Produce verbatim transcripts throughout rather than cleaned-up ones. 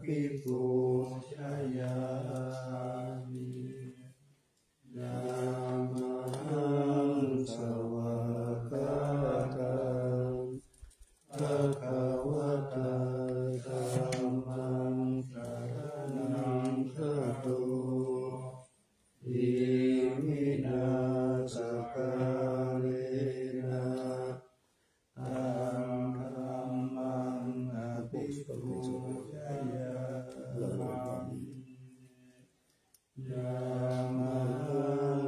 abhipūjayāmi. Yamhaṃ svākkhātaṃ bhagavatā dhammaṃ saraṇaṃ gato, iminā sakkārena taṃ dhammaṃ abhipūjayāmi. Yamhaṃ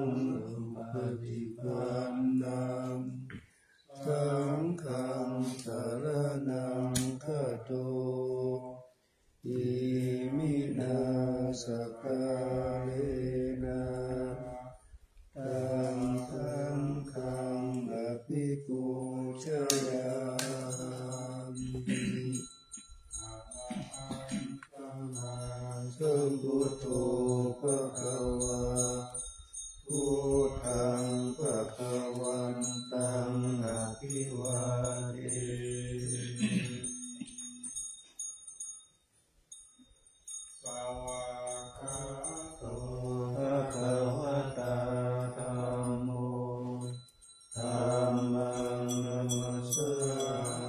supaṭipannaṃ saṅghaṃ saraṇaṃ gato, iminā sakkārena taṃ saṅghaṃ abhipūjayāmi. Arahaṃ sammāsambuddho bhagavā, buddhaṃ bhagavantaṃ abhivādemi. Svākkhāto bhagavatā dhammo, dhammaṃ namassāmi.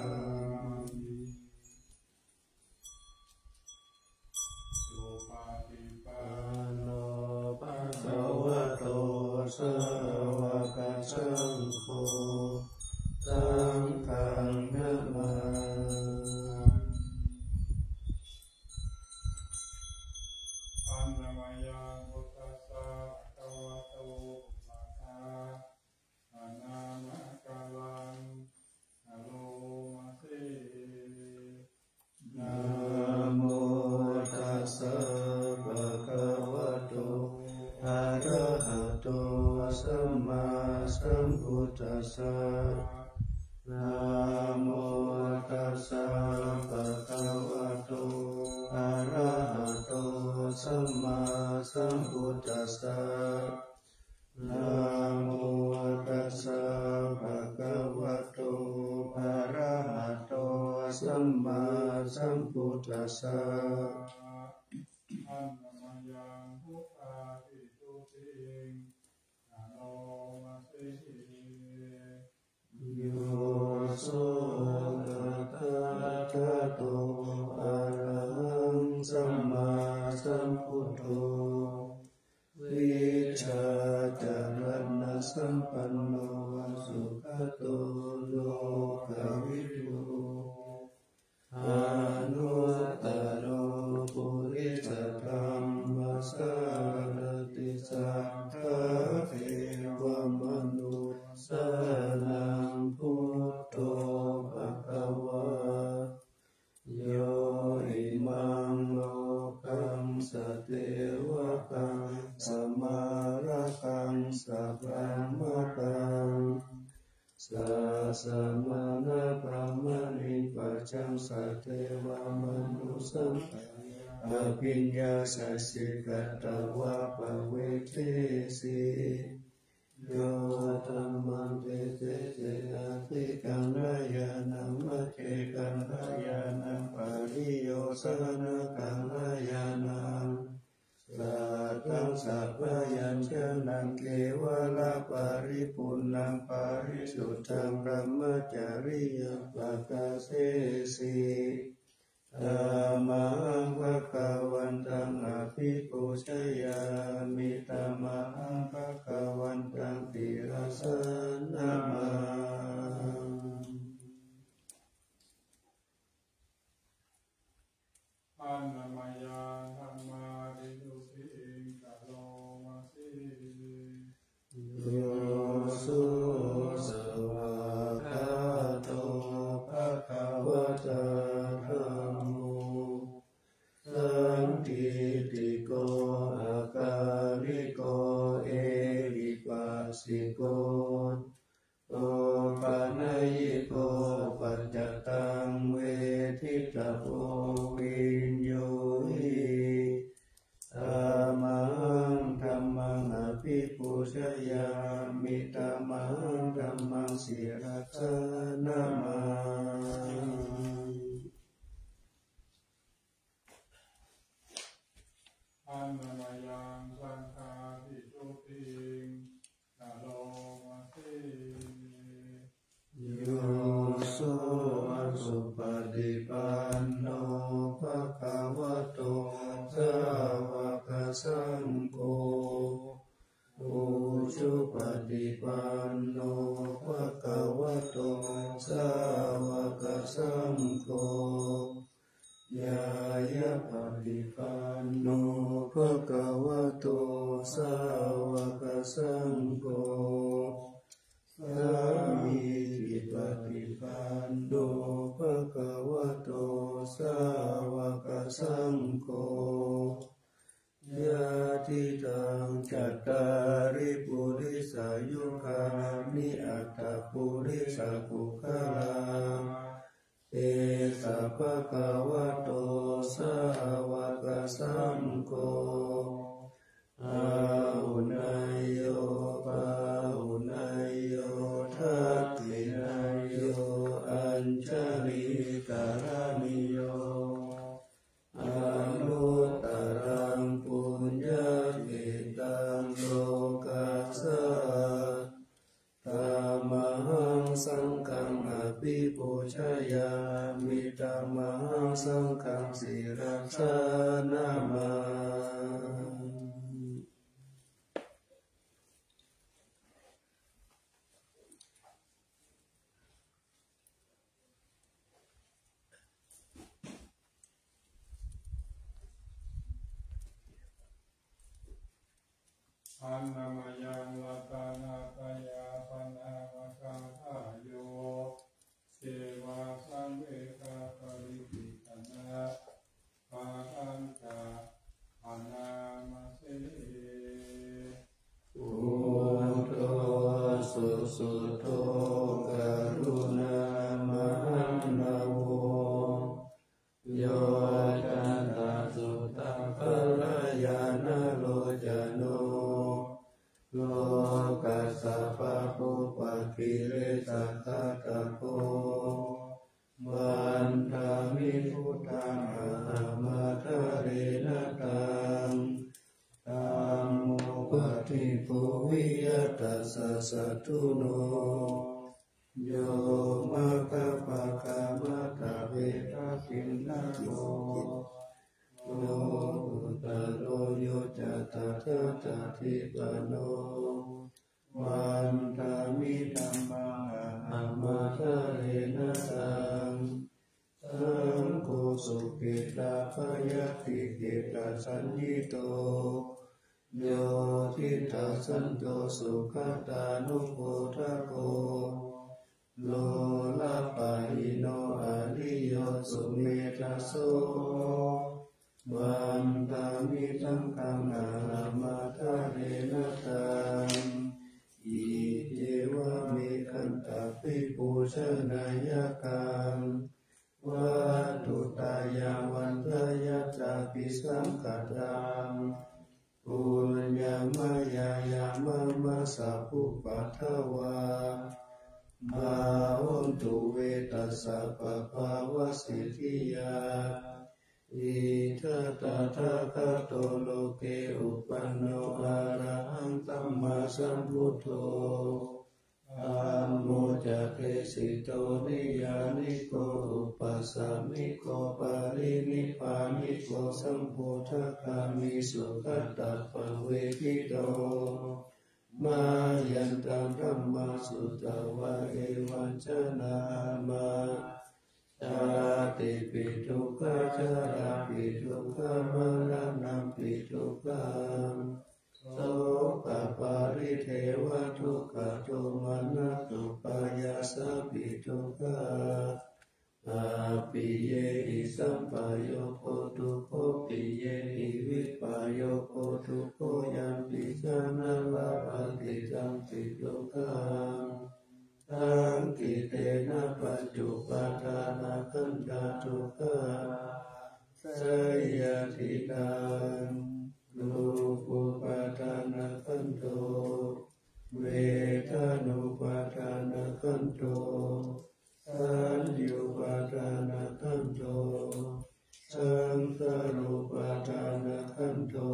Supaṭipanno bhagavato sāvakasaṅgho, saṅghaṃ namāmi. Handa mayaṃ buddhassa bhagavato pranāmakaraṃ karoma se. Namo tassa bhagavato arahato sammāsambuddhassa. Namo tassa bhagavato arahato sammāsambuddhassa. Namo tassa bhagavato arahato sammāsambuddhassa. Handa mayaṃ buddhābhistutiṃ karoma se. Yo so tathāgato arahaṃ sammāsambuddho, vijjācaraṇasampanno sugato lokavidū, anuttaro purisadammasārathi satthā devamanussānaṃ buddho bhagavā. Yo imaṃ lokaṃ sadevaṃ samārakaṃ sabrahmakaṃ sassamaṇabrāhmaṇiṃ pajaṃ sadevamanussapāya abhiññāya siddhiṃ katvā pavedesi. Yo dhammaṃ tejena abhikkantā ñāṇaṃ paccekaggatānaṃ pariyosānaggatānaṃ sataṃ sabyañjanaṃ kevalaparipuṇṇaṃ parisuddhaṃ brahmacariyaṃ pakāsesi. Tamaham bhagavantaṃ abhipūjayāmi, tamaham bhagavantaṃ sirasā namāmi. Handa mayaṃ dhammābhisuddhiṃ karoma se. Yo so svākkhāto bhagavatā dhammo, sandiṭṭhiko akāliko ehipassiko opanayiko paccattaṃ veditabbo viññūhi. Tamaham dhammaṃ abhipūjayāmi, tamaham dhammaṃ sirasā namāmi. Handa mayaṃ saṅghābhisuddhiṃ karoma se. Yo sosupaṭipanno bhagavato sāvakasaṅgho, ujupaṭipanno bhagavato sāvakasaṅgho, ñāyapaṭipanno bhagavato sāvakasaṅgho, sāmīcipaṭipanno bhagavato sāvakasaṅgho, yadidaṃ cattāri purisayugāni aṭṭha purisapuggalā, esa bhagavato sāvakasaṅgho, āhuneyyo pāhuneyyo dakkhiṇeyyo añjalikaraṇīyo, anuttaraṃ puññakkhettaṃ lokassā. Tamahaṃ saṅghaṃ abhipūjayāmi, tamahaṃ saṅghaṃ sirasā namāmi. Handa mayaṃ ratanattayapariṇāmagāthāyo, ceva saṃvegapaṭinikkhana bhātañca bhaṇāma se. Buddho susuddho karuṇāmahappamo, yocantaṃ suddhaṃ kalyāṇaṃ locano, lokassa pāpūpakilesaghātako, vandāmi buddhaṃ ahaṃ ādarena taṃ. Dhammo paṭibbūhiyā tassa satthuno, yo maggapākamataveda tiṇṇaṅgo lokuttaro, yo ca tathāgatadhipañño, vandāmi dhammaṃ ahaṃ ādarena taṃ. Saṅgho sukhitapayadikhittasaññito, yo diṭṭhasanto sugatānubodhako, lolapahīno ariyo sumedhaso, vandāmi saṅghaṃ ahaṃ ādarena taṃ. Iccevamekantabhipūjanīyaṃ vatthuttayaṃ vantayaṃ abhisaṅkhataṃ, puññaṃ mayā yaṃ mama sabbupaddavā, mā hontu ve tassa pabhāvasiddhiyā. Idha tathāgato loke uppanno arahaṃ sammāsambuddho, dhammo ca desito niyyāniko upāsamiko parinibbāniko sambodhagāmī sugatānupagamino. Mayantaṃ dhammaṃ sutvā evaṃ janāma, jātipi dukkhā jarāpi dukkhā maraṇampi dukkhaṃ, sokaparidevadukkhadomanassupāyāsāpi dukkhā, appiyehi sampayogo dukkho, piyehi vippayogo dukkho, yampiñca na labhati tampi dukkhaṃ, saṅkhittena pañcupādānakkhandhā dukkhā saṃyatitaṃ. Rūpupādānakkhandho, vedanupādānakkhandho, saññupādānakkhandho, saṅkhārupādānakkhandho,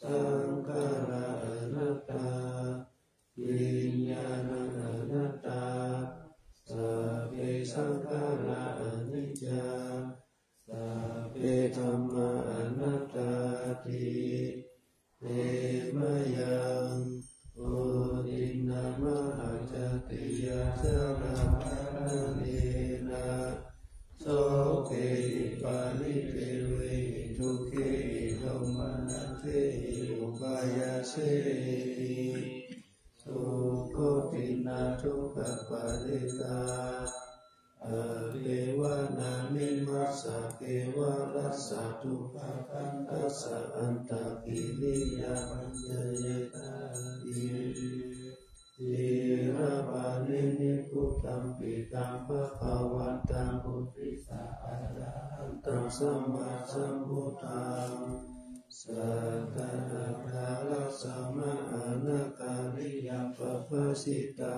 saṅkhārā anattā, viññāṇaṃ anattā, sabbe saṅkhārā aniccā, sabbe dhammā anattāti. Te mayaṃ koṭinnāmajātiyā jalamaranena sokehi paridevehi dukkhehi domanassehi upāyāsehi, dukkoṭinā dukkhaparitā apevaṇāni massa kevalassa dukkhakandhassa antakiriyā paññāyatā ti. Sīlavanī nibbutaṃ piṭṭhaṃ bhagavantaṃ uddissa arahantaṃ sammāsambuddhaṃ satthā aṭṭhārasa mahānagariyaṃ pabhāsitā.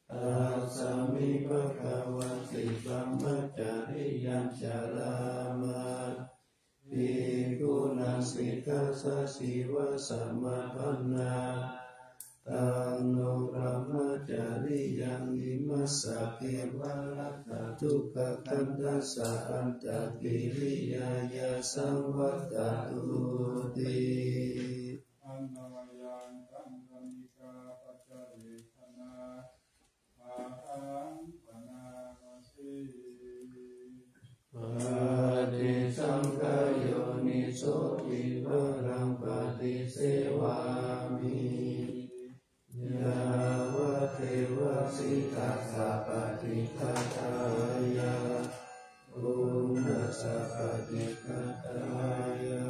Tasmiṃ bhagavati brahmacariyaṃ carāma bhikkhūnaṃ sikkhāsājīva samāpannā. Taṃ no brahmacariyaṃ vimassa kevalassa dukkhakandhassa antakiriyāya saṃvattatūti. Annayaṃ kammāni kāpacarekkhanā. Ahaṃ bhaṇāma se. Paṭisaṅkhā yoniso tīvaraṃ paṭisevāmi. Yāvadeva sītassa paṭighātāya, uṇhassa paṭighātāya,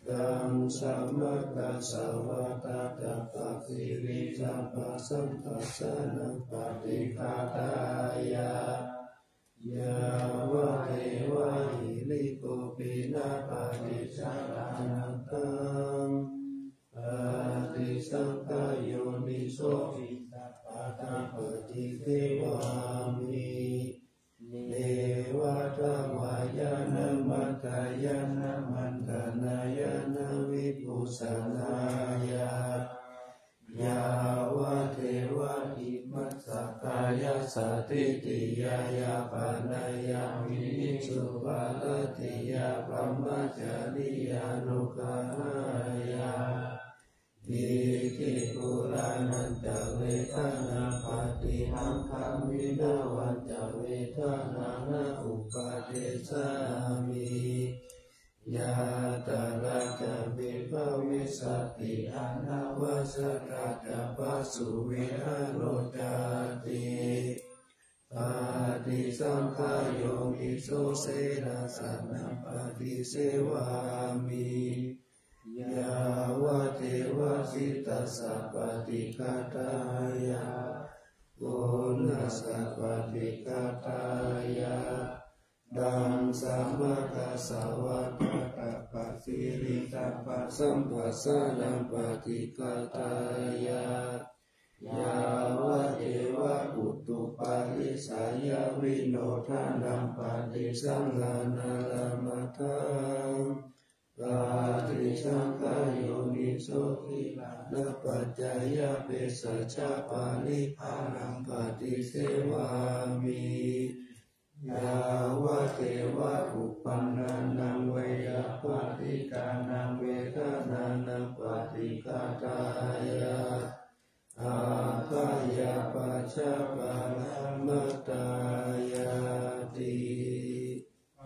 ḍaṃsamakasavātātapasirisampasamphassānaṃ paṭighātāya, yāvadeva hirikopinapaṭicchādanatthaṃ. Paṭisaṅkhā yoniso piṇḍapātaṃ paṭisevāmi. Neva davāya na madāya na maṇḍanāya na vibhūsanāya, yāvadeva imassa kāyassa ṭhitiyā yāpanāya vihiṃsuparatiyā brahmacariyānuggahāya, itipi purāṇañca vedanaṃ paṭihaṅkhāmi navañca vedanaṃ na uppādessāmi. Yātrā ca me bhavissati anavajjatā ca phāsuvihāro cāti. Paṭisaṅkhā yoniso senāsanaṃ paṭisevāmi. Yāvadeva sītassa paṭighātāya, uṇhassa paṭighātāya, ḍaṃsamakasavātātapasirisampasamphassānaṃ paṭighātāya, yāvadeva utuparissayavinodanaṃ paṭisaṅkhānārāmatthaṃ. Paṭisaṅkhā yoniso gilānapaccayabhesajjaparibhāṇaṃ paṭisevāmi. Yāvadeva uppannānaṃ veyyābādhikānaṃ vedanānaṃ paṭighātāya, abyāpajjhaparamatāyāti.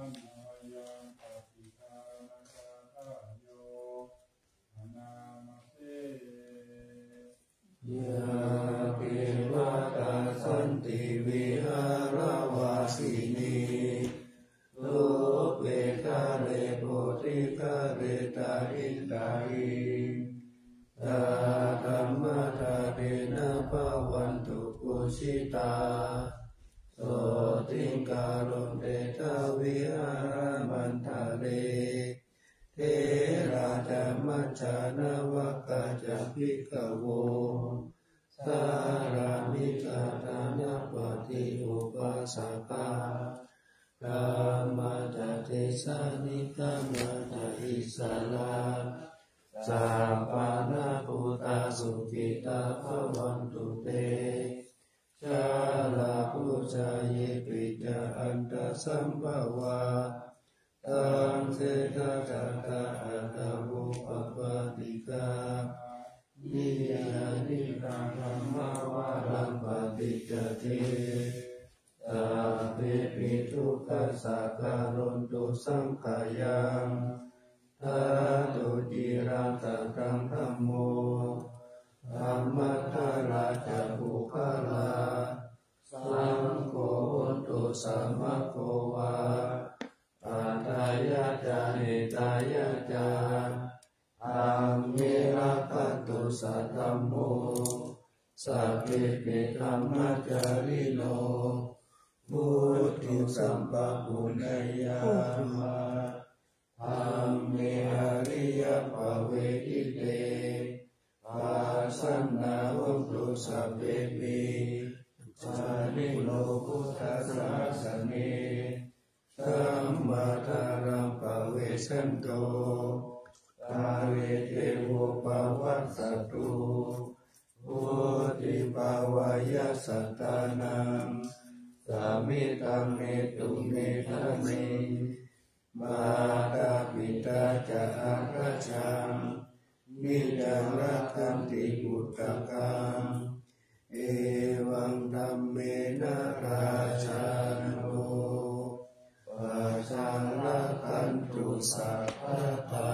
Annayaṃ paṭighasaññatā yo bhaṇāma se. Yā khemā dadanti vihāravāsinī, thūpe ghare bodhighare tahiṃ tahiṃ, tā dhammadānena bhavantu pūjitā, sotthiṃ karontedha vihāramaṇḍale. Therā ca majjhā navakā ca bhikkhavo, sārāmikā dānapatī upāsakā, gāmā ca desā nigamā ca issarā, Sappāṇabhūtā sukhitā bhavantu te. Jalābujā yepi ca aṇḍasambhavā, taṃ sejjhassa athavopapātikā, niyyānikaṃ dhammavaraṃ paṭicca te, sabbepi dukkhassa karontu saṅkhayaṃ. Ṭhātu ciraṃ sataṃ dhammo, dhammaddharā ca puggalā, saṅgho hotu samaggo va, atthāya ca hitāya ca. Amhe rakkhatu saddhammo, sabbepi dhammacārino, vuḍḍhiṃ sampāpuṇeyyāma. Amhe ariyappavedite, pasannā hontu sabbepi, pāṇino buddhasāsane. Dhammaddharāpavecchanto, kāle devo pavassatu, vuḍḍhiṃ bhāvāya sattānaṃ, samiddhaṃ netu medaniṃ. Mātā pitā ca atrajaṃ, niccaṃ rakkhanti puttakaṃ, evaṃ dhammena rājāno, pajaṃ rakkhantu sabbadā.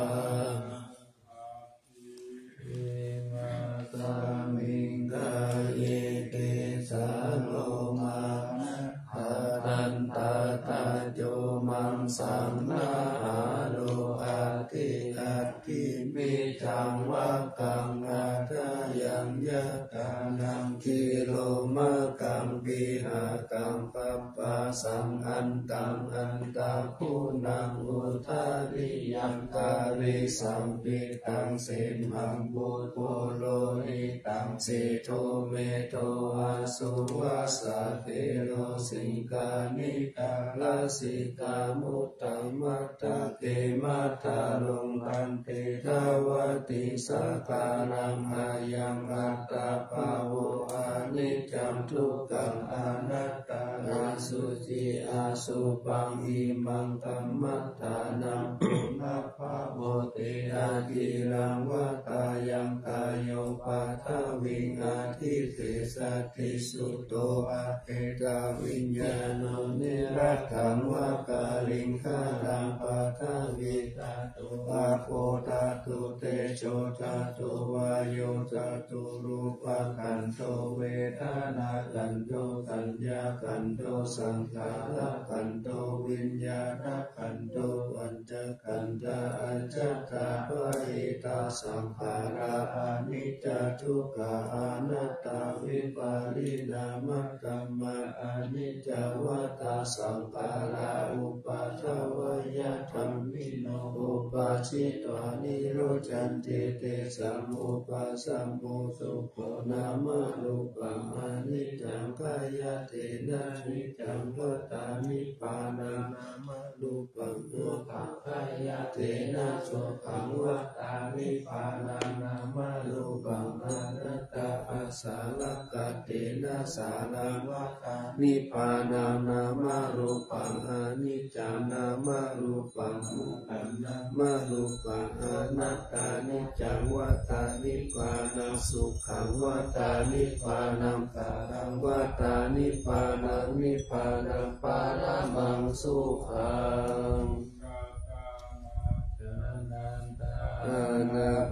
Imasmiṃ kāye tisso lomā nakhadantā taco maṃ saṃ nahārū adhi adhimhi caṃ vakkaṃ hadayaṃ yatā naṅghi lomakam pīhakaṃ papphāsaṃ antaṃ antā guṇaṃ udariyaṃ tarisaṃ pittaṃ semhaṃ pubbu lohitaṃ sedo medo asū vasā therā siṅgāriṭṭhā lasikā muttamathake madaraṃ paṭidavatī sakalaṃ ayaṃ attabhāvo aniccaṃ dukkhaṃ anattā asuci asubhaṃ imaṃ dhammaṭṭhānaṃ punabbhavoti. Akhilaṃ vata yaṃ kāyo paṭhaviṃ adhisessati chuddho apetaviññāṇo niratthaṃ va kaliṅgaraṃ paṭhavī dhātu āpo dhātu tejo dhātu vāyo dhātu rūpakhandho vedanākhandho saññākhandho saṅkhārakhandho viññāṇakhandho pañcakkhandhā ajjhattā bahiddhā saṅkhārā aniccā dukkhā anattā vipariṇāmadhammā aniccā vata saṅkhārā uppādavayadhammino uppajjitvā nirujjhanti tesaṃ vūpasamo sukho nāmarūpaṃ aniccaṃ khayattena niccaṃ vata nibbānaṃ nāmarūpaṃ dukkhaṃ khayattena sukhaṃ vata nibbānaṃ nāmarūpaṃ anattā āsarakkhattena saraṃ vata nibbānaṃ nāmarūpaṃ aniccaṃ nāmarūpaṃ dukkhaṃ nāmarūpaṃ anattā niccaṃ vata nibbānaṃ sukhaṃ vata nibbānaṃ saraṃ vata nibbānaṃ nibbānaṃ paramaṃ sukhaṃ.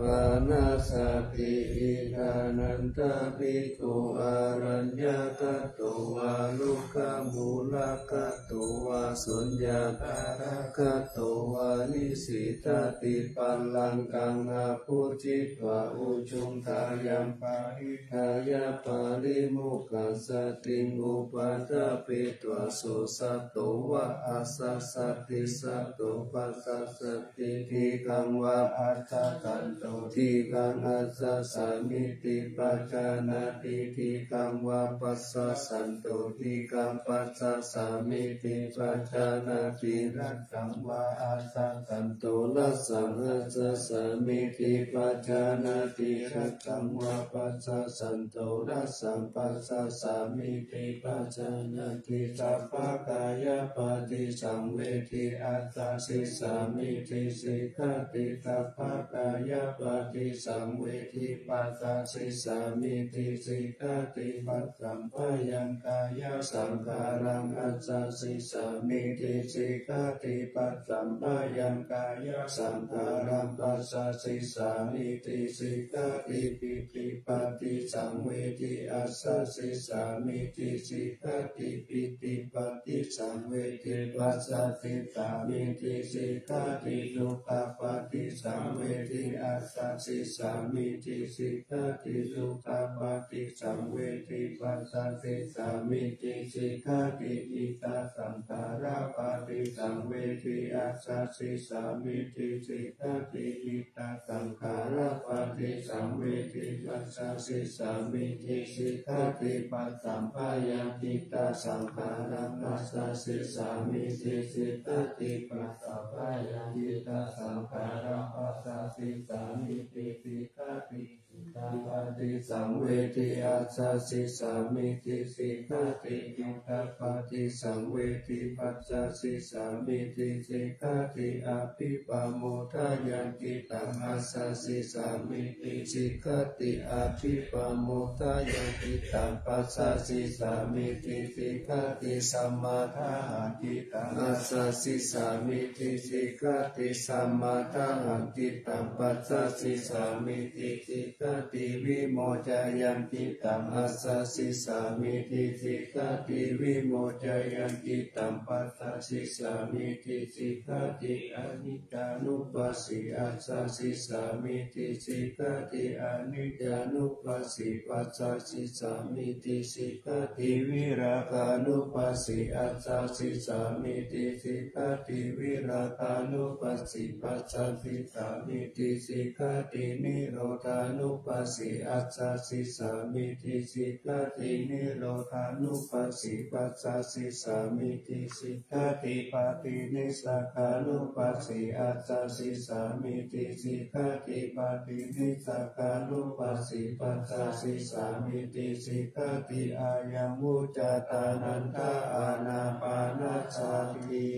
Ānāpānasati. Idanantaṃ bhikkhū araññagato vā rukkhamūlagato vā suññāgāragato vā nisissati pallaṅkaṃ abhujitvā ujuṃ kāyaṃ parittājya pārimokkhāsatiṃ upaṭṭhapetvā so sato vā asassati sato passassati dīghaṃ vā asasanto dīghaṃ asassāmīti pajānāti, dīghaṃ vā passassantu, dīghaṃ passasāmīti pajānāti, hrasaṃ vā assassantu, hrasaṃ assasāmīti pajānāti, hrasaṃ vā passassantu, hrasaṃ passasāmīti pajānāti, sabbakāyapaṭisaṃvedī assasissāmīti sikkati, sabbakāyapaṭisaṃvedī passasissāmīti sikkati, passamphayaṃ kāyasaṅkhāraṃ assasissāmīti sikkati, passamphayaṃ kāyasaṅkhāraṃ passasissāmīti sikkati, pītipaṭisaṃvedī assasissāmīti sikkati, pītipaṭisaṃvedī passasissāmīti sikkati, sukhapaṭisaṃvedī assasissāmīti sikkati, sukhapaṭisaṃvedī passasissāmīti sikkati, itthasaṅkhārapaṭisaṃvedī assasissāmīti sikkati, itthasaṅkhārapaṭisaṃvedī passasissāmīti sikkati, passamphayaṃ itthasaṅkhāraṃ passasissāmīti sikkati, passamphayaṃ itthasaṅkhāraṃ passasissāmīti sikkati, itthapaṭisaṃvedī assasissāmīti sikkati, itthapaṭisaṃvedī passasissāmīti sikkati, abhipamodāya cittaṃ assasissāmīti sikkati, abhipamodāya cittaṃ passasissāmīti sikkati, samādāhaṃ cittaṃ assasissāmīti sikkati, samādāhaṃ cittaṃ passasissāmīti sikkati, vimoceyya cittaṃ assasissāmīti sikkati, vimoceyya cittaṃ passasissāmīti sikkati, aniccānupassī assasissāmīti sikkati, aniccānupassī passasissāmīti sikkati, virāgānupassī assasissāmīti sikkati, virāgānupassī passasissāmīti sikkati, nirodhānupassī assasissāmīti sikkati, nirodhānupassī passasissāmīti sikkati, paṭinissagānupassī assasissāmīti sikkati, paṭinissagānupassī passasissāmīti sikkati, ayaṃ vuccatānanda ānāpānasati.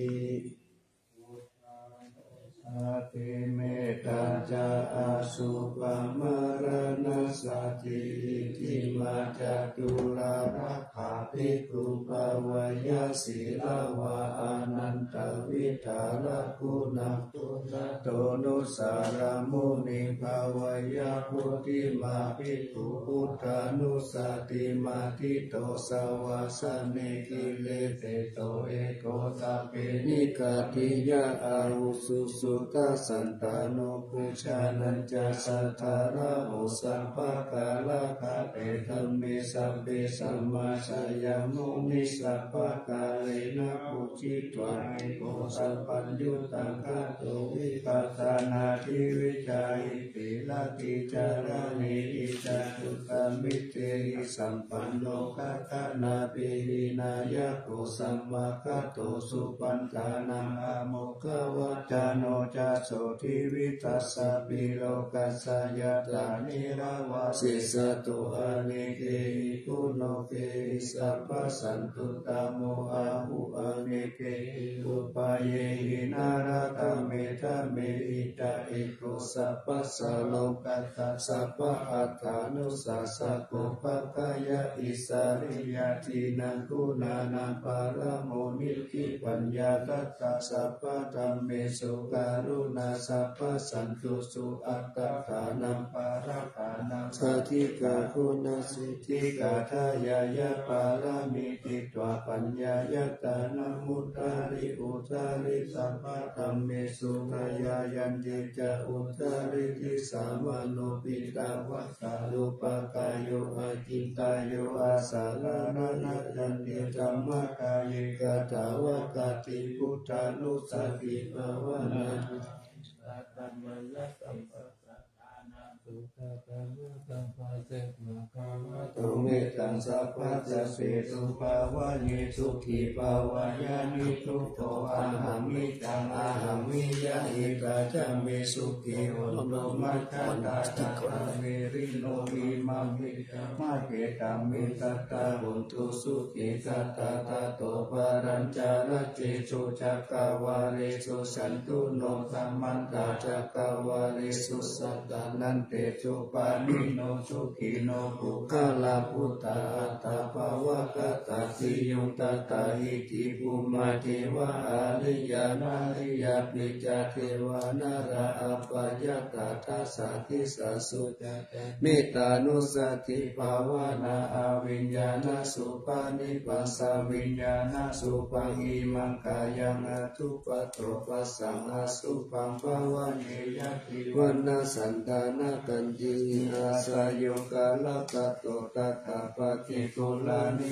Sati mettañca asupaṃmaraṇasati, iccimā ca duṭṭhavacā bhikkhū, bhāweyya sīlavā anantavidhā rāhunā, purato nusaraṃ muni, bhāweyya buddhimā bhikkhū, buddhānussatimatindito, savāsane giriseṭṭho eko, sabbe nigghātiyā āvuṃ susuddhā, santano bhojanañca saddhāraho, sabbakālaṃ kate dhamme sabbe samajjhāya muni, sabbakālena pūjitvā eko, sabbaññutaṃ kāto vipassanādhivijjāyī, sīlatī caraṇīyī ca duṭṭhamitehi sampanno, kaccānapihī nāyako, samāgato supaṭṭhānaṃ, āmo ghavaccano ca sotthī, vijjassapi lokassa yathā, nirvāsī sato anekehi, guṇokehi sabbasantuttamo, āhu anekehi upāyehi, nārakkhaṃ me dhamme, idha eko sabbassa lokassa, sabba atthānusassako, pagghāya isariya, dinaṃ guṇānaṃ paramo niṭṭhi, paññāraddhā sabbadhammesu, karuṇā sabbasantusu, attakānaṃ parattanaṃ, sādhikā guṇasiddhi, gāthāya yā pāramī, tītvā paññāyatanaṃ, udari udari sabbadhammesu, ṭhāyañce ca udariṃ, disā mano piṭṭhā vassa, rūpakāyo acintayyo, āsaraṇañāyatante, dhammakāye katvāna sati, buddhānussatibhāvanā, sabbadhammānaṃ sabbadhammānaṃ, sukhā dhammasaṅghassa sabbasappesu bhāvaye sukhī bhāvaye niddukkho. Ahaṃ niccaṃ ahaṃ viya etā ca me sukhī hontu majjhattā sadā verino. Imaṃ me cāmaggetaṃ vittattā hontu sukhī sadā. Tato palañca rājesu cakkavāḷesu cātulokā samantā cakkavāḷesu attanāgesu pāṇino sukhino puggalā bhūtā attabhāvagatā. Siyuṃ tathāhiti bhummā devā ariyā nariyā apacca devā nārā apayantadā. Dasā disāsu jātā mettānussatibhāvanā abhiññānasubhaṃ nibbānasaññānasubhaṃ. Imaṃ kāyaṃ āsupā to passaṃ āsuppaṃ bhāvaye yadidaṃ. Vāna saṇṭhānaṃ kañci assayo kālakato tathā paṭighūhati.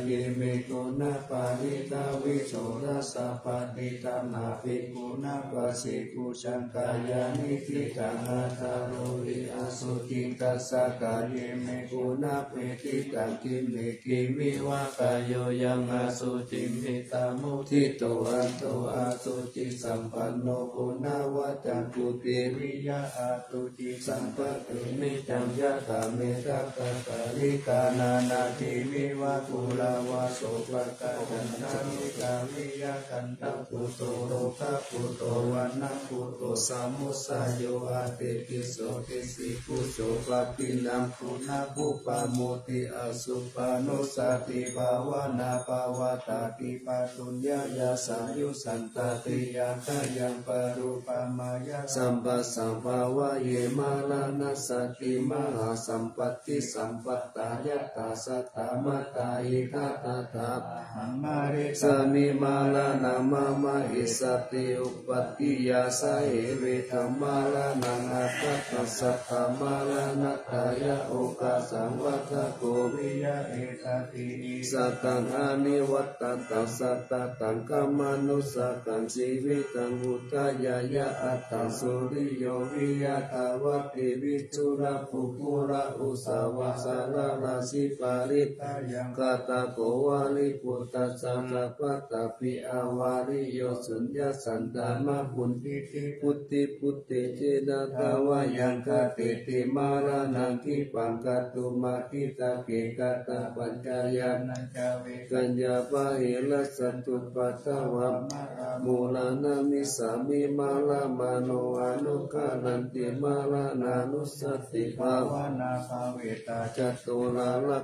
Ye me guṇā paṇītā visuddhā sabbadhi tathāpi guṇā pasīdhu saṅkhāya niṭṭhitaṃ. Athārohi asuciṃ tassa kāye me guṇā peṭṭhitaṃ. Kimme kimiva kāyo yaṃ asuciṃ mettamudito ādo asucisampanno guṇavaccaṃ puthu viyā atucī sampattu niccaṃ. Yathā me ghatapalicchā nānādivivakunāva sopāga candamegha viya gandhabbutto rogabhutto vaṇṇabbutto samudayo athipiso pisīdipuso pāpiṇṇaṃ guṇābhu pamodati. Asupanussatibhāvanā pavattati pāturattiyā sāyussantādiyā. Khayaṃ paruppameyya sabbasaṃ bhāvaye maraṇassati mahāsampattisampadaṃ. Yathā saddamattā iti tathā ahaṃ marissāmi maraṇaṃ mama essatthi uppattiyā. Saheva taṃ maraṇaṃ aggataṃ satthamaraṇatthāya okāsaṃ vata ko viya ettha issataṃ anivattantaṃ satattaṃkhamanussayaṃ jīvitaṃ udayāya aṭṭhaṃsu riyo viya thavati visurā puggalā ussavā salarājī parittayaṃ kaṭṭhako vāriputtassa sabbataṃ pi avāriyo suññassantā mā puttī ti puttī puttī cena dvāyaṃ khattati maraṇaṃ khippaṃ kātumatthi. Dakkhemoghatapaccayaṃ na ca ve kaññā bāhirajjhattupaddavā maraṃ mūḷhonamissāmi maraṃ mano anukaraṃti maraṇānussatibhāvanā bhāvitā. Caturāgā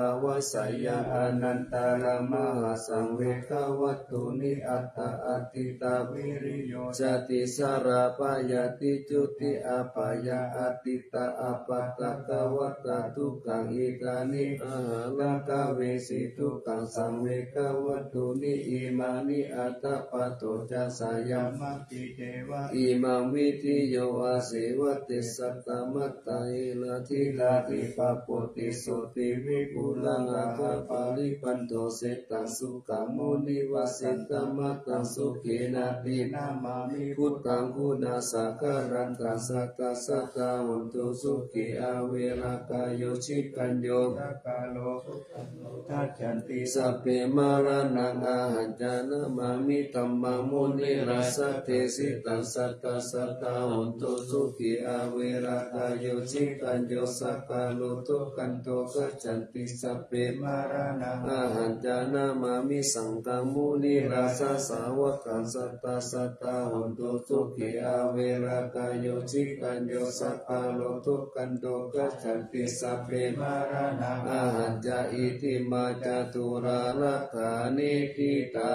āvajjeyya anantarā mahāsaṃ vegavatthumhi aṭṭha ādittā viriyo cati sarā bhayāti juti apāyā ādi tā apādā kavā tā dukkhaṃ. Idāni ahaṃ rakkhaṃ vesi dukkhaṃ saṃ vegavatthumhi imāni aṭṭha paṭo ca sayaṃ mati ceva imaṃ vidhi yo aseva te saddamattā erādi rādi pabbothiso ti vipulā gahaparibbāndo setaṃ sukhaṃ munivaravacanaṃ. Taṃ sukhena te namāmi buddhaṃ guṇasāgaraṃ taṃ satā satā hontu sukhī averā kāyo cirañño gacchati sabbe maraṇaṃ ahañca namāmi dhammaṃ munirājassa te sitaṃ satā satā hontu sukhī averā kāyo cirañño sadā rotto gaṇḍo gacchanti sabbe maraṇaṃ ahañca namāmi saṅghaṃ munirājassa sāvakaṃ satā satā hontu sukhī averā kāyo cirañño sadā rotto gaṇḍo gacchanti sabbe maraṇaṃ ahañca. Itimā caturāgā nissidhā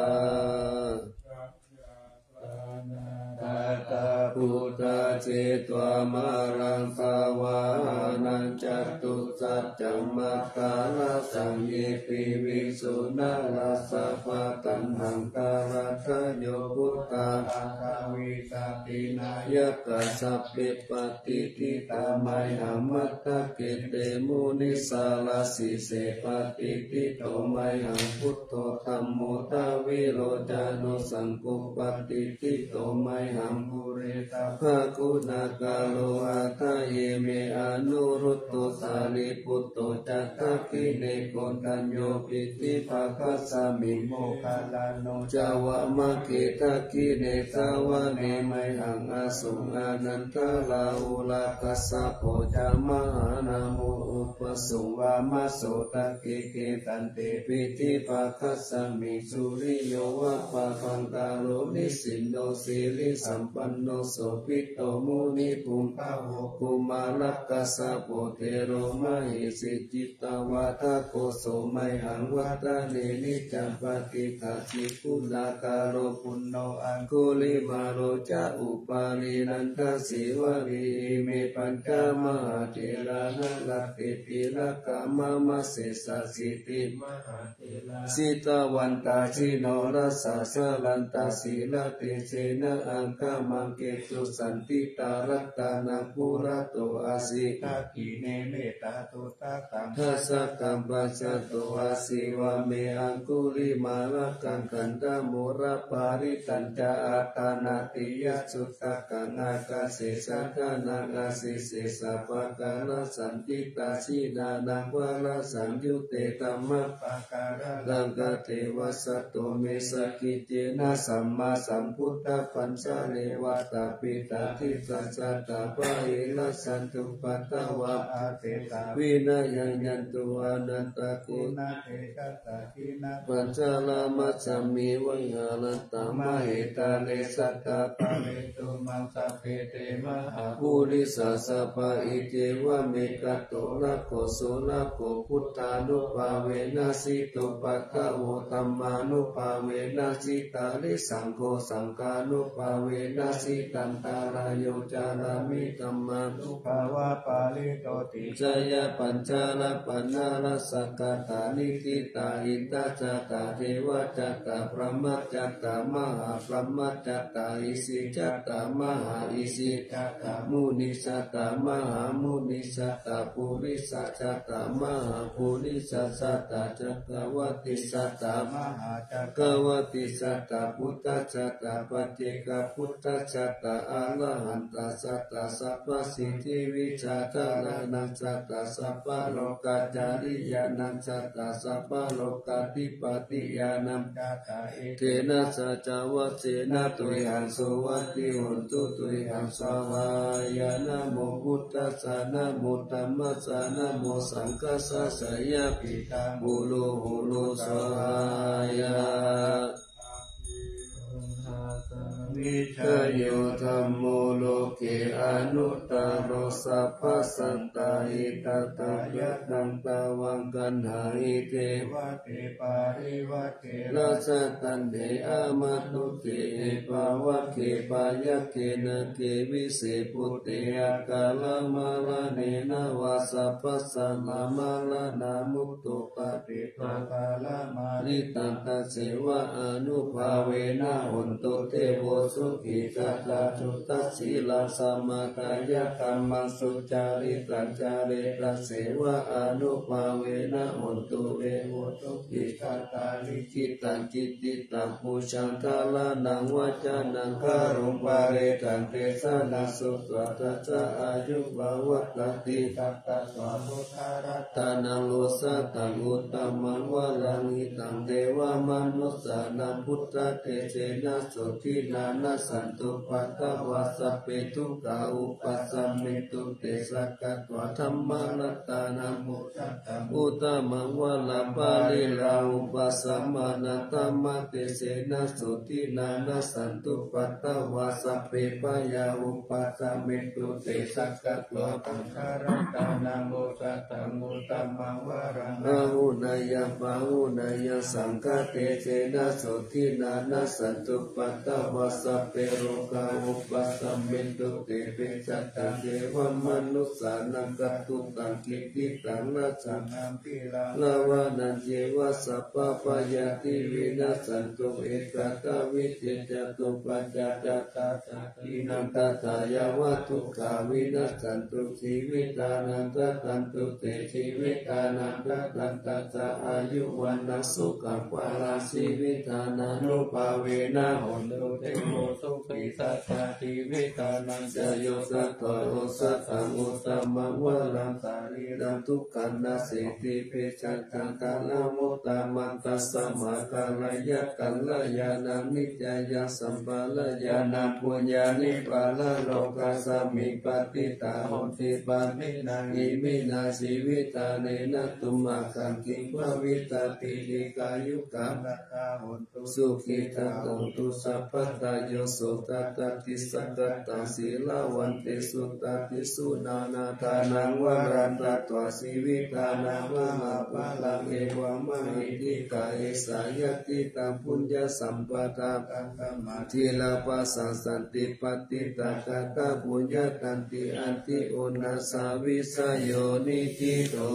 āṭṭhaṅgikā buddhā jetvā māraṃ savāhanaṃ catusaccāmatā rājaṃ ye piviṃsu narāsabhā. Taṇhaṅkarādayo buddhā aṭṭhavīsati nāyakā sabbe patiṭṭhitā mayhaṃ matthake te munissarā. Sīse patiṭṭhito mayhaṃ buddho dhammo dvilocano saṅgho patiṭṭhito mayhaṃ Ure sabbaguṇākaro hadaye me Anuruddho Sāriputto ca dakkhiṇe Koṇḍañño piṭṭhibhāgasmiṃ Moggallāno ca vāmake. Dakkhiṇe savane mayhaṃ āsuṃ Ānandarāhulā Kassapo ca Mahānāmo ubhāsuṃ vāmasotake. Kesante piṭṭhibhāgasmiṃ suriyo va pabhaṅkaro nisinno sirisampanno sobhito munipuṅgavo. Kumārakassapo thero mahesi cittavādako so mayhaṃ vadane niccaṃ patiṭṭhāsi guṇākaro. Puṇṇo Aṅgulimālo ca Upālī Nandasīvalī ime pañca mahātherā nalāṭe tilakā mama. Sesāsīti mahātherā jitavantā jinorasā jalantā sīlatejena aṅgamaṅgesu saṇṭhitā. Ratanaṃ purato āsi dakkhiṇe Mettasuttakaṃ, dhajaggaṃ pacchato āsi vāme Aṅgulimālakaṃ. Khandhamoraparittañca Āṭānāṭiyasuttakaṃ, ākāse chadanaṃ āsi sesā pākārasaṇṭhitā. Jinānaṃ varasaṃyutte dhammapākāralaṅkate, vasato me sakiccena sammāsambuddhapañjare. Vātapittādisañjātā bāhirajjhattupaddavā, asesā vinayaṃ yantu anantaguṇākaro. Jināpañjaramassāmi vihārattha mahītale, sadā pālentu maṃ sabbe te mahāpurisāsabhā. Iccevamekanto rakkho surakkho, buddhānubhāvena jitupaddavo, dhammānubhāvena jitārisaṅgho, saṅghānubhāvena jitantarāyo, carāmi dhammānubhāvapālito. Tisaṅkhā pañca nibbāna rasākatā niṭṭhitā, indajātā devajātā brahmajātā mahābrahmajātā, isijātā mahāisijātā munijātā mahāmunijātā, purisajātā mahāpurisajātā, cakkavātisajātā mahācakkavātisajātā, buddhajātā paccekabuddhajātā, arahantajātā sabbasiddhivijjādharānañjātā, sabbalokācariyānañjātā, sabbalokādhipatiyānañjātā, etena saccavajjena tuyhaṃ suvatthi hotu, tuyhaṃ svāhāya. Namo buddhassa, namo dhammassa, namo saṅghassa, jayapithamulu huru svāhāya. Vijayo dhammo loke anuttaro, sabbasattahitatthāya, taṃ tvaṃ gaṇhāhi devate parivaṭṭe. Rājadaṇḍe amatugge pāvake, byagghe nāge vise bhūte, akālamaraṇena vā, sabbasappamaraṇamutto, patiṭṭhākaramarittaṃ, tasseva ānubhāvena hotu devo sukhī. Sadā suddhasīlaṃ samādāya, dhammaṃ sucaritaṃ care, tasseva ānubhāvena hotu devo sukhī. Sadā likkhitaṃ cintitaṃ pūjaṃ, dhāraṇaṃ vācanaṃ garuṃ, paresaṃ desanaṃ sutvā, sadā āyu pavaḍḍhatīti. Sakkatvā buddharatanaṃ osathaṃ uttamaṃ varaṃ, hitaṃ devamanussānaṃ, buddhatejena sotthinā, nassantupaddavā sabbe, dukkhā vūpasamentu te. Sakkatvā dhammaratanaṃ osathaṃ uttamaṃ varaṃ, pariḷāhūpasamanaṃ, dhammatejena sotthinā, nassantupaddavā sabbe, bhayā vūpasamentu te. Sakkatvā saṅgharatanaṃ osathaṃ uttamaṃ varaṃ, āhuneyyaṃ pāhuneyyaṃ, saṅghatejena sotthinā, nassantupaddavā sabbe, rogā vūpasamentu te. Peccattaṃ devamanussānaṃ, kātuñca kiñcittaṃ, rājānaṃ gilāne, ravanañceva sabbabhayāti, vinassantu ekadā vidhiyā. Catuppañca ca dasasadhīnaṃ, tathā yāva dukkhā vinassantu jīvitānaṃ, dadantu te jīvitānaṃ, dadantassāyuvaḍḍhaṃ, sukhaṃ balaṃ jīvitadānubhāvena, hotu te jīvitadānaṃ. Ca yo sattva osathaṃ uttamaṃ varaṃ, sarīradukkhaṃ naseti, vesañca maraṇamuttamaṃ, tasmā kālāya kalyāṇaṃ, niyyānikaṃ sampadaṃ, yāni puññāni paralokasmiṃ patiṭṭhānti, pāṇinā iminā jīvitā, nena tumhākaṃ kiṃ bhavissati, dīghāyukā sukhitā hontu sabbadā. Yo sutassi sagataṃ sīlavantesu, tasmā dānaṃ varaṃ datvā, jīvitadānaṃ mahapphalaṃ, evamāhi. Dīghāyusā yadidaṃ puññasampadaṃ, tasmā dhīra pasāsati, patiṭṭhāgatā puññakkhatti, atthi uṇhissavijayo niṭṭhito.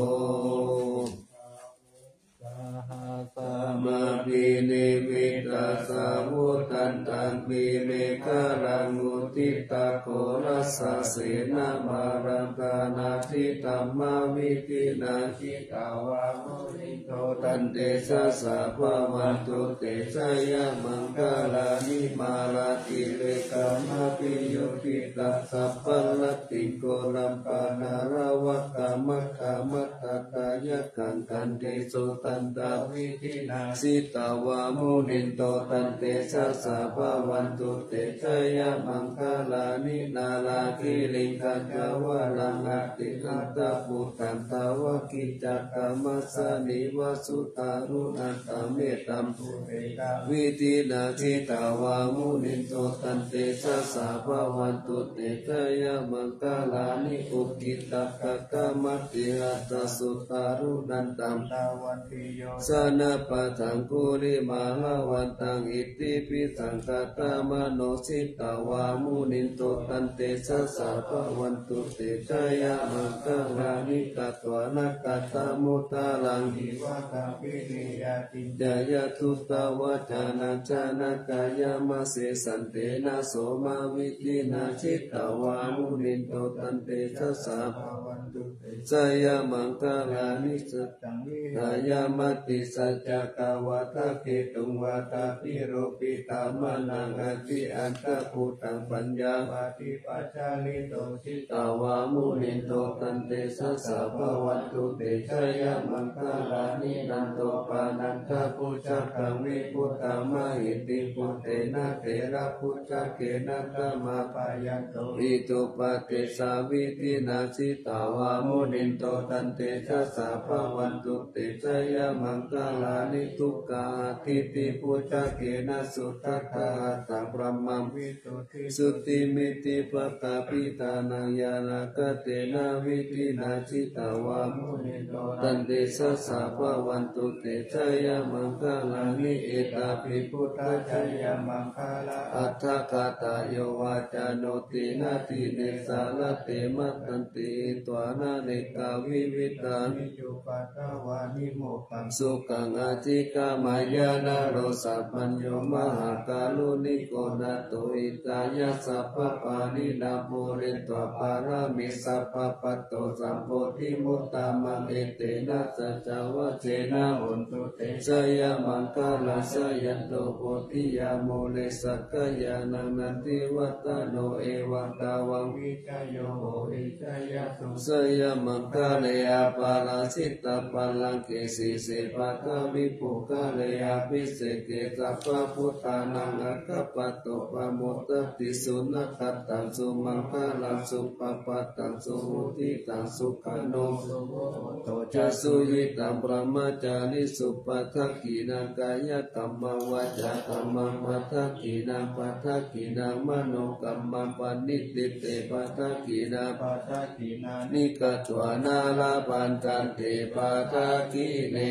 Sahassamabhinimmitasāvudhantaṃ, girimekhalaṃ uditaghorasasenamāraṃ, dānādidhammavidhinā jitavā munindo, taṃ tejasā bhavatu te jayamaṅgalāni. Mārātirekamabhiyujjhitasabbarattiṃ, ghorampanāḷavakamakkhamathaddhayakkhaṃ, khantīsudantavidhinā jitavā munindo, taṃ tejasā bhavatu te jayamaṅgalāni. Nāḷāgiriṃ gajavaraṃ atimattabhūtaṃ, dāvaggicakkamasanīva sudāruṇantaṃ, mettambusekavidhinā jitavā munindo, taṃ tejasā bhavatu te jayamaṅgalāni. Ukkhittakhaggamatihatthasudāruṇantaṃ, dhāvantiyojanapathaṅgulimālavantaṃ, iddhībhisaṅkhatamano jitavā munindo, taṃ tejasā bhavatu te jayamaṅgalāni. Katvāna kaṭṭhamudaraṃ iva gabbhinīyā, ciñcāya duṭṭhavacanaṃ janakāyamajjhe, santena somavidhinā jitavā munindo, taṃ tejasā bhavatu te jayamaṅgalāni. Saccaṃ vihāya matisaccakavādaketuṃ, vādābhiropitamanaṃ atiandhabhūtaṃ, paññāpadīpajalito jitavā munindo, taṃ tejasā bhavatu te jayamaṅgalāni. Nandopanandabhujagaṃ vibudhaṃ mahiddhiṃ, puttena therabhujagena damāpayanto, iddhūpadesavidhinā jitavā munindo, taṃ tejasā bhavatu te jayamaṅgalāni. Duggāhadiṭṭhibhujagena sudaṭṭhahatthaṃ, brahmaṃ visuddhijutimiddhibakābhidhānaṃ, ñāṇāgadena vidhinā jitavā munindo, taṃ tejasā bhavatu te jayamaṅgalāni. Etāpi buddhajayamaṅgalaaṭṭhagāthā, yo vācano dinadine sarate matandī, hitvānanekavividhāni cupaddavāni, mokkhaṃ sukhaṃ adhigameyya naro sapañño. Mahākāruṇiko nātho, hitāya sabbapāṇinaṃ, pūretvā pāramī sabbā, patto sambodhimuttamaṃ, etena saccavajjena, hotu te jayamaṅgalaṃ. Jayanto bodhiyā mūle, sakyānaṃ nandivaḍḍhano, evaṃ tvaṃ vijayo hohi, jayassu jayamaṅgale. Aparājitapallaṅke, sīse paṭhavipokkhare, abhiseke sabbabuddhānaṃ, aggappatto pamodati. Sunakkhattaṃ sumaṅgalaṃ, supabhātaṃ suhuṭṭhitaṃ, sukhaṇo sumuhutto ca, suyiṭṭhaṃ brahmacārisu, padakkhiṇaṃ kāyakammaṃ, vācākammaṃ padakkhiṇaṃ, padakkhiṇaṃ manokammaṃ, paṇidhī te padakkhiṇā, padakkhiṇāni katvāna, labhantatthe padakkhiṇe.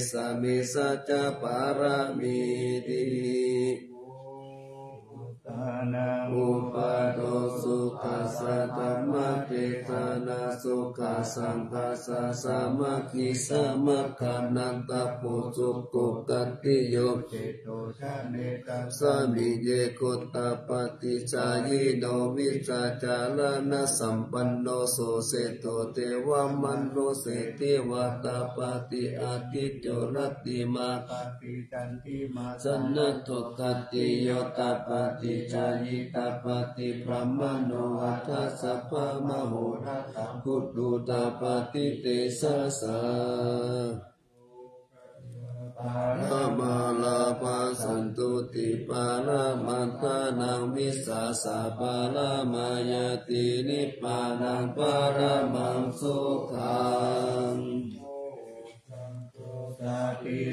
Vessāmi saccapāramīti. Uppado sukhassa dhammadesanā. saṅghassa sāmaggī, samaggānaṃ tapo sukho. Khattiyo veṭesuddhā nettasmiṃ, ye gutapati jhāyino, vijjācaraṇasampanno, so seṭṭho devamanussesa diva. Tāpati ādicco rattimābhāti candimā sannaddho, khattiyo tāpati jhāyī tāpati brāhmaṇo, atha sabbamahoratsaṃ buddho tāpati tejasā. Pāramā lābhā santuṭṭhī pāramaṃ dhanam, vissāsā pāramā ñātī, nibbānaṃ paramaṃ sukhaṃ.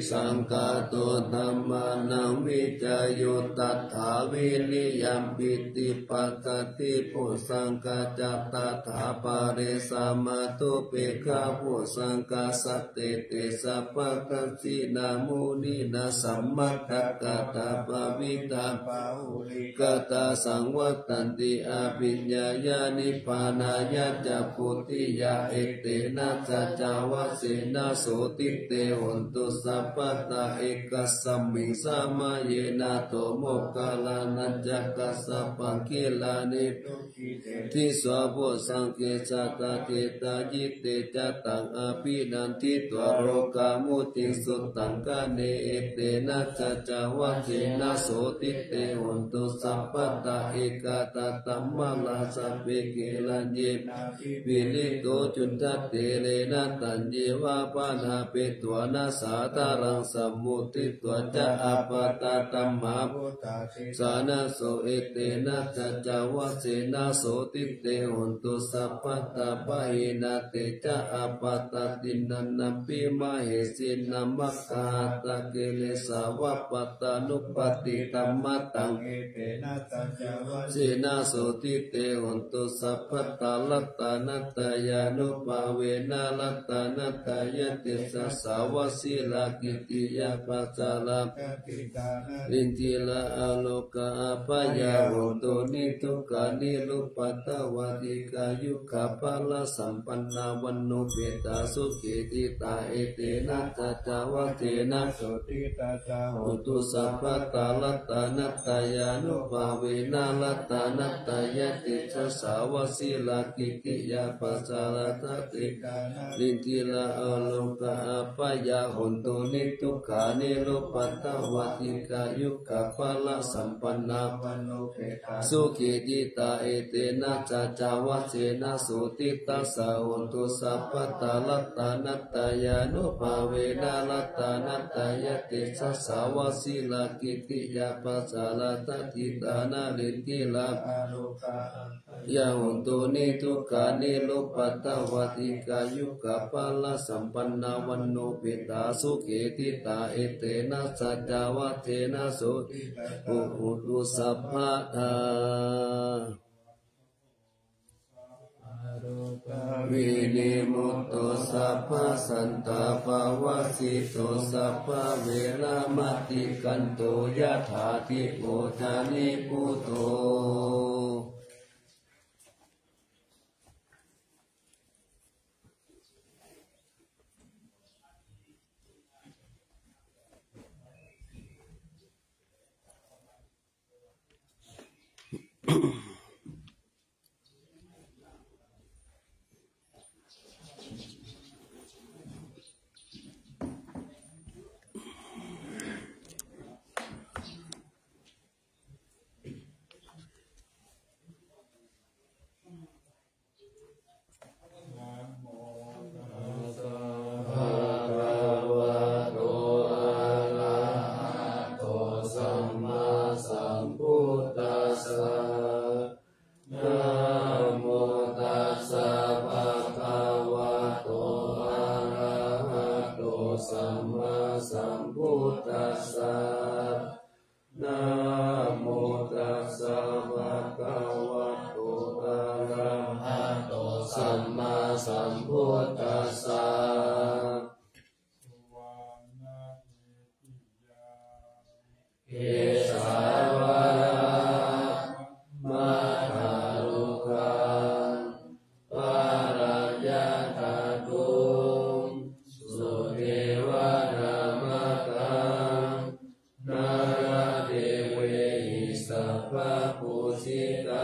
Saṅkhāto dhammānaṃ vicayo tathā, vīriyampi ti passaddhi, bojjhaṅgā ca tathāpare, samādhupekkhabojjhaṅgā, sattete sabbadassinā, muninā sammadakkhātā, bhāvitā bahulīkatā, saṃvattanti abhiññāya, nibbānāya ca bodhiyā. Etena saccavajjena sotthi te hotu sabbadā. Ekasmiṃ samaye nātho moggallānañca kassapaṃ, gilāne dukkhite disvā bojjhaṅge, satta desayi te ca taṃ abhinanditvā, rogā mucciṃsu taṅkhaṇe. Etena saccavajjena sotthi te hotu sabbadā. Ekadā dhammarājāpi gelaññenābhipīḷito, cundattherena taññeva bhaṇāpetvāna sādaraṃ, sammoditvā ca ābādhā tamhā bhūtā sānaso. Etena saccavajjena sotthi te hotu sabbadā. Pahīnā te ca ābādhā tiṇṇannampi mahesinaṃ, maggāhatakilesāva pattānuppattidhammataṃ. Etena saccavajjena sotthi te hotu sabbadā. Ratanattayānubhāvena ratanattayatejasā, vajirakkhittiyā pajarā rindirā arogā abyādo niddukkhā nirupādā vā, dīghāyukā balāsampannā vaṇṇopetāsukhī citā. Etena saccavajjena sotthi te ca hotu sabbadā. Ratanattayānubhāvena ratanattayatejasā, vajirakkhittiyā pajarā rindirā arogā abyādo niddukkhā nirupādā vā, dīghāyukā balāsampannā vaṇṇopetāsukhī citā. Etena saccavajjena sotthi te ca hotu sabbadā. Ratanattayānubhāvena ratanattayatejasā, vajirakkhittiyā pajarā rindirā arogā abyādo niddukkhā nirupādā vā, dīghāyukā balāsampannā vaṇṇopetāsukhī citā. Etena saccavajjena sotthi te ca hotu sabbadā. Vinimutto sabbasantāpavajjito, sabbaveramatikkanto yathā dīpo jhānibhūto. Namo tassa bhagavato arahato sammāsambuddhassa. Namo tassa bhagavato arahato sammāsambuddhassa. Namo tassa bhagavato arahato sammāsambuddhassa. Kesavā vāmādaṃ udukkhānaṃ paraññā devehi sabbapūjitā